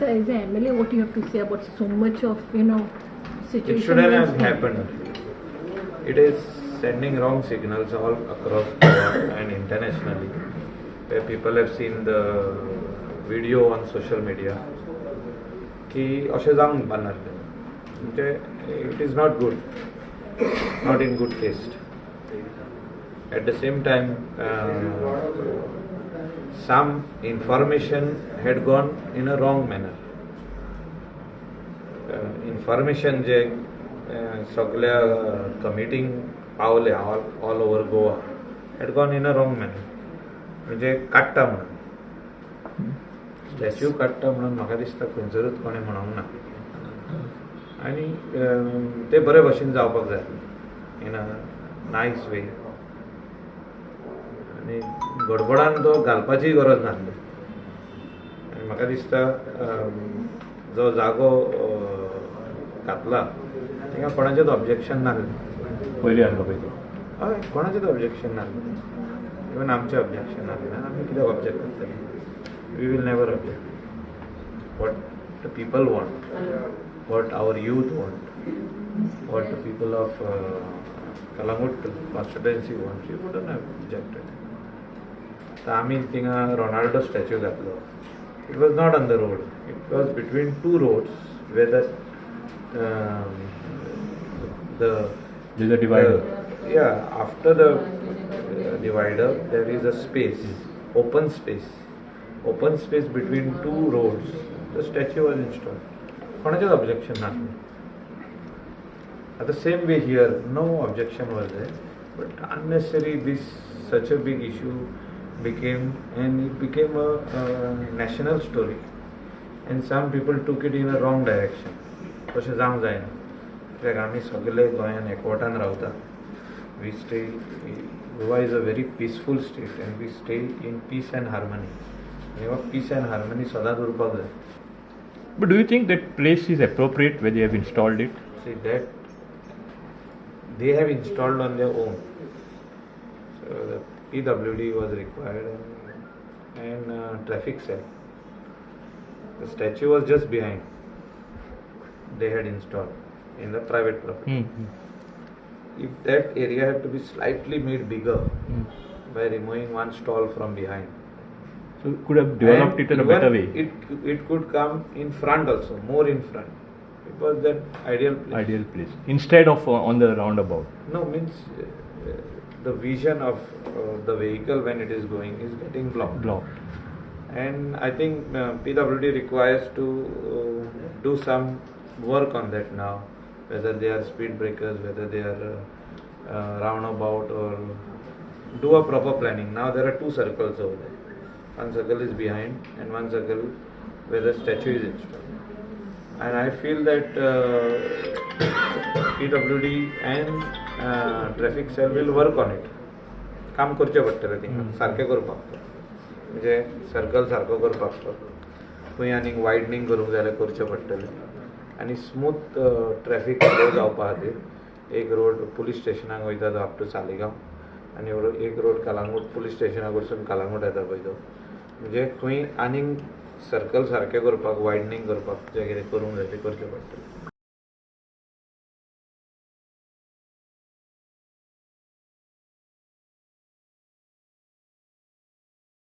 Sir, as a MLA, what you have to say about so much of, you know, situation? It shouldn't have happened. It is sending wrong signals all across Goa and internationally, where people have seen the video on social media की अशें जावंक नासलें. म्हणजे it is not good, not in good taste. At the same time, some information had gone in a wrong manner. Information जे सगल्या कमिटींक पावले all over Goa had gone in a wrong manner. म्हणजे काडटा म्हणून, स्टॅच्यू काडटा म्हणून म्हाका दिसता खंयसरूच कोणें म्हणूंक ना. आनी ते बरे भशेन जावपाक जाय, इन अ नायस वे. आनी गडबडान तो घालपाचीय गरज नासली. आनी म्हाका दिसता जो जागो घातला तांकां कोणाचेंच ऑब्जेक्शन नासलें. पयलीं आहलो पळय तो, हय, कोणाचेंच ऑब्जेक्शन नासलें. इवन आमचें ऑब्जेक्शन नासलें. आमी कित्याक ऑब्जेक्ट करतले? We will never object. What the people want, what our youth want, what the people of Calangute constituency want, you wouldn't have objected. तर आमी थिंगा रोनाल्डो स्टॅच्यू घातलो. It was not on the road, it was between two roads where the There's a divider. Yeah, after the divider there is a space, open space. Open space between two roads. The statue was installed. कोणाचेच objection नासलें. At the same way here, no objection was there, but unnecessary this such a big issue became, and it became a national story, and some people took it in a wrong direction. तशें जावंक जायना, कित्याक आमी सगळे गोंयान एकवटान रावता. We stay, Goa is a very peaceful state and we stay in peace and harmony. आनी हो पीस अँड हार्मनी सदांच उरपाक जाय. But do you think that place is appropriate where they have installed it? See, that they have installed on their own. So the PWD was required and traffic cell. The statue was just behind. They had installed in the private property. Mm-hmm. If that area had to be slightly made bigger by removing one stall from behind, so could have developed and it in a better way. It could come in front also, more in front. It was that ideal place. Ideal place instead of on the roundabout. No, means the vision of the vehicle when it is going is getting blocked. Blocked. And I think PWD requires to do some work on that now, whether they are speed breakers, whether they are roundabout, or do a proper planning. Now there are two circles over there. One circle is behind and one circle where the statue is installed. And I feel that PWD and traffic cell will work on it. काम करचें पडटलें थिंगा, सारकें करपाक, म्हणजे circle सारको करपाक, खंय आनीक वायडनींग करूंक जाय जाल्यार करचें पडटलें. आनी स्मूथ ट्रॅफिक फ्लो जावपा खातीर एक रोड पुलीस स्टेशनाक वयता तो अप टू सालिगांव, आनी एक रोड कलांगूट पुलीस स्टेशना कडसून कलांगूट येता पळय तो. म्हणजे खंय आनीक सर्कल सारकें करपाक, वायडनींग करपाक जें कितें करूंक जाय तें करचें पडटलें.